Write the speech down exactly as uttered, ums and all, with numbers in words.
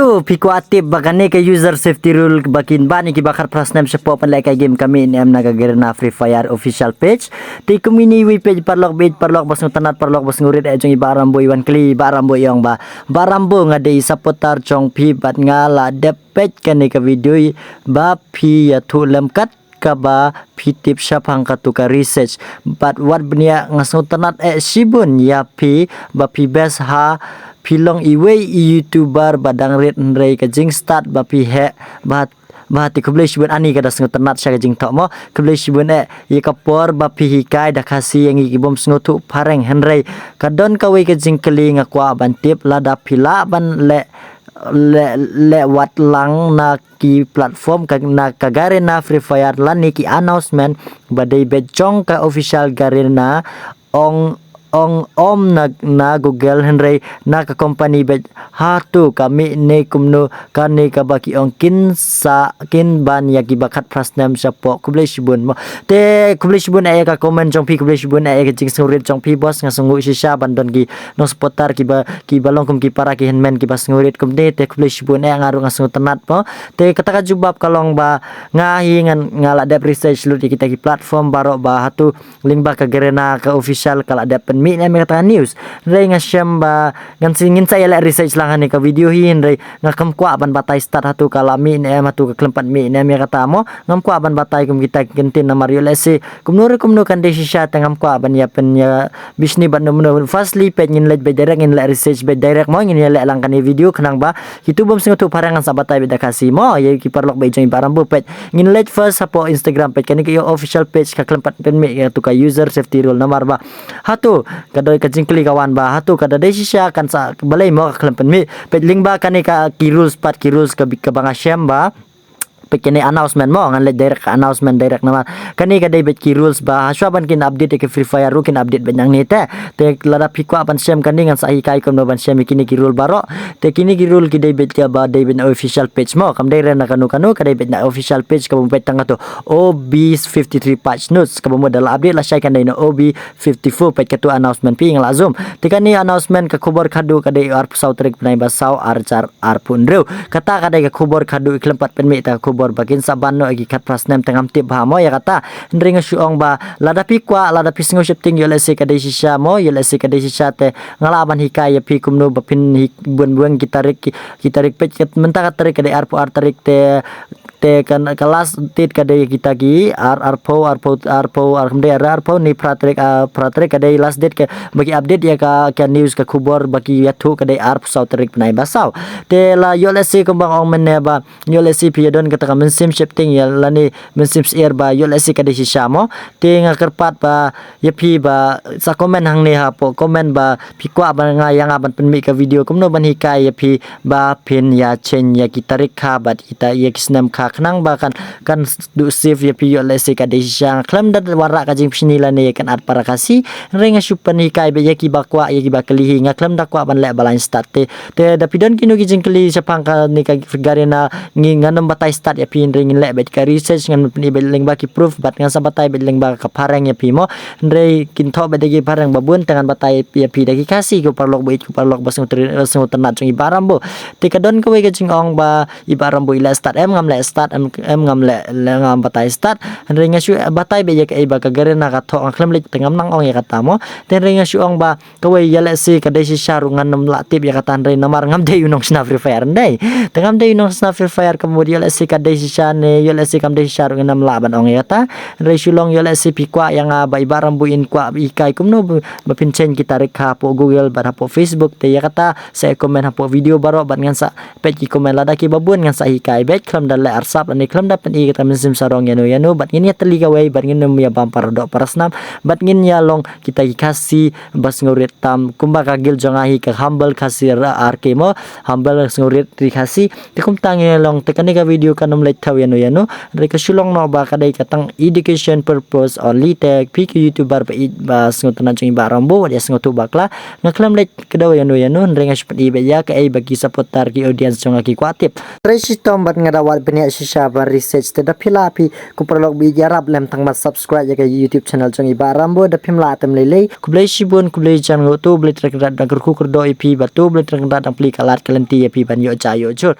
Phi kwah tip ba kane ka user safety rule ba kin ban ïa kiba khatphra snem shapoh pynlehkai game ka mih ne em na ka Garena Free Fire official page. Te kum ine iwei peit paralok, bad paralok ba sngewtynnat, paralok ba sngewrit, eh jong i Bah Rambo, i wan kylli i Bah Rambo, i ong ba, Bah Rambo, nga dei i supporter jong phi bad nga la dep peit kane ka video ba phi ïathuh lem kat kaba phi tip shaphang katu ka research. Bad wat bniah, nga sngewtynnat eh shibun ïa phi ba phi best ha, phi long iwei i YouTuber ba dang rit, hynrei ka jingstad ba phi heh ba, ba te khublei shibun. Ani ka da sngewtynnat sha ka jingthoh mo. Khublei shibun eh ïa ka por ba phi hikai da Khasi ïa ngi ki bym sngewthuh phareng, hynrei ka don kawei ka jingkylli nga kwah ban tip, lada phi lah ban leh, leh, leh wat lang na ki platform ka, na ka Garena Free Fire lane ki announcement ba dei beit jong ka official Garena, ong, ong ym na, na Google, hynrei na ka company beit, hato ka mih ne kumno kane kaba ki ong kin sa, kin ban ïa kiba khatphra snem shapoh? Khublei shibun mo. Te khublei shibun eh ïa ka comment jong phi, khublei shibun eh ïa ka jingsngewrit jong phi boss. Nga sngewnguh shisha ban don ki nongsupporter kiba, kiba long kum ki para ki hynmen kiba sngewrit kumne. Te khublei shibun eh, nga ruh nga sngewtynnat mo. Te kata ka jubab ka long ba nga hi ngan, nga la dep research lut ïa kita ki platform baroh ba hato lyngba ka Garena ka official ka la dep pynmih ne em ïa kata ka news. Hynrei nga shem ba ngan sa, ngin sa ïaleh research lang ha kane ka video hi, hynrei nga kam kwah ban batai stad hato ka la mih ne em, hato ka khlem pat mih ne em ïa kata mo. Ngam kwah ban batai kum kita ki kyntien namar ïoh lehse kumno re kumno kan dei shisha te ngam kwah ban ïa pyn, ïa bishni bad no no. Firstly peit ngin leit beit direct, ngin leh research beit direct mo, ngin ïaleh lang kane video khnang ba kitu bym sngewthuh phareng ngan sa batai beit da Khasi mo. Ïa ki paralok beit jong i Bah Rambo, peit ngin leit first hapoh Instagram, peit kane ka ïa official page ka khlem pat pynmih ïa katu ka user safety rule namar ba hato ka dei ka jingkylli ka wan ba hato ka da dei shisha kan sa balei mo ka khlem pynmih. Peit lyngba kane ka ki rules pat, ki rules ka bi, kaba nga shem ba peit kane announcement mo, ngan leit direct ka announcement direct namar kane ka dei beit ki rules ba hashwa ban kin update ïa ka Free Fire ruh kin update beit nangne te. Te lada phi kwah ban shem kane ngan sa hikai kumno ban shem ïa kine ki rule baroh. Te kine ki rule ki dei beit kaba dei beit na official page mo, kam dei re na kano kano, ka dei beit na official page kaba beit tang kato O B fifty-three patch notes, kaba mut da la update lashai kan dei na O B fifty-four, peit katu announcement, peit nga la zoom. Te kane announcement ka khubor khadduh ka dei arphew saw tarik bnai ba saw, ar hajar arphew hynriew. Kata ka dei ka khubor khadduh, i khlem pat pynmih ïa ka khubor ba kin sa ban noh ïa ki khatphra snem te ngam tip bha mo ïa kata. Hynrei nga shu ong ba lada phi kwah, lada phi sngew sheptieng ïoh lehse ka dei shisha mo, ïoh lehse ka dei shisha te nga lah ban hikai ïa phi kumno ba phin hi, bun bun ki tarik, ki, ki tarik, peit kat mynta ka tarik ka dei arphew ar tarik te, te kan ka last date ka dei kita ki ar, arphew, arphew, arphew, ar, kam dei ar, arphew ne phra tarik, ah, phra tarik ka dei last date ka ba ki update ïa ka, ka news ka khubor ba ki ïathuh ka dei arphew saw tarik bnai ba saw. Te la ïoh lehse kumba nga ong mynne ba ïoh lehse phi ïa don kata ka mynsiem sheptieng ïa lane mynsiem syier ba ïoh lehse ka dei shisha mo. Te nga kyrpad ba ïa phi ba sa comment hangne hapoh comment ba phi kwah ba nga, ïa nga ban pynmih ka video kumno ban hikai ïa phi ba phin ïa change ïa ki tarik kha bad kita ïa ki snem kha khnang ba kan, kan duh safe ïa phi ïoh lehse ka dei shisha. Nga khlem da wanrah ka jingpyni lane ïa ka nat para Khasi. Hynrei nga shu pynhikai beit ïa kiba kwah, ïa kiba kylli hi, nga khlem da kwah ban leh ba lain stad te. Te da phi don kino ki jingkylli shaphang kane ka Garena, ngi, ngan ym batai stad ïa phi, hynrei ngin leh beit ka research, ngan pyni beit lyngba ki proof bad ngan sa batai beit lyngba ka phareng ïa phi mo. Hynrei kin thoh beit da ki phareng ba bun te ngan batai ïa phi da ki Khasi, ko paralok baieit, ko paralok ba sngewtynnat jong i Bah Rambo. Te ka don kawei ka jingong ba i Bah Rambo i leh stad em ngam leh stad, em, em ngam leh, leh ngam batai stad. Hynrei nga shu batai beit ïa kaei ba ka Garena ka thoh, nga khlem leit te ngam nang ong ïa kata mo. Te hynrei nga shu ong ba kawei ïa lehse ka dei shisha ruh ngan ym lah tip ïa kata, hynrei namar ngam dei u nongshna Free Fire ndei. Te ngam dei u nongshna Free Fire, ka mut ïa lehse ka dei shisha ne ïa lehse kam dei shisha ruh ngan ym lah ban ong ïa kata. Hynrei shu long ïa lehse phi kwah ïa nga ba i Bah Rambo in kwah hikai kumno ba, ba phin change ki tarik kha hapoh Google bad hapoh Facebook, te ïa kata sa comment hapoh video baroh bad ngan sa peit ki comment, lada kiba bun ngan sa hikai beit, khlem da leh arsap lane khlem da pyni kata mynsiem sarong ïano ïano, bad ngin ïa tylli kawei bad ngin ym ïa bam para doh para snam, bad ngin ïa long kita ki Khasi ba sngewrit tam, kumba ka guild jong nga hi ka Humble Khasi R K mo, Humble Sngewrit Ri Khasi. Te kumta ngin ïa long, te kane ka video kan ym leit thaw ïano ïano, hynrei ka shu long noh ba ka dei ka tang education purpose only. Te phi ki YouTuber baieit ba sngewtynnat jong i Bah Rambo, wat ïa sngewthuh bakla, nga khlem leit kdew ïano ïano, hynrei nga shu pyni beit ïa kaei ba ki supporter, ki audience jong nga ki kwah tip. Hynrei shitom bad nga da wad bniah shisha ba research te da phi lah phi ko paralok ba ïarap lem tang ban subscribe ïa ka YouTube channel jong i Bah Rambo da phim lah tem lei lei. Khublei shibun, khublei jan ngut, to Blei Trai Kynrad dang kyrkhu kyrdoh ïa phi bad to Blei Trai Kynrad dang plie ka lad ka lynti ïa phi ban ïoh jai ïoh jur.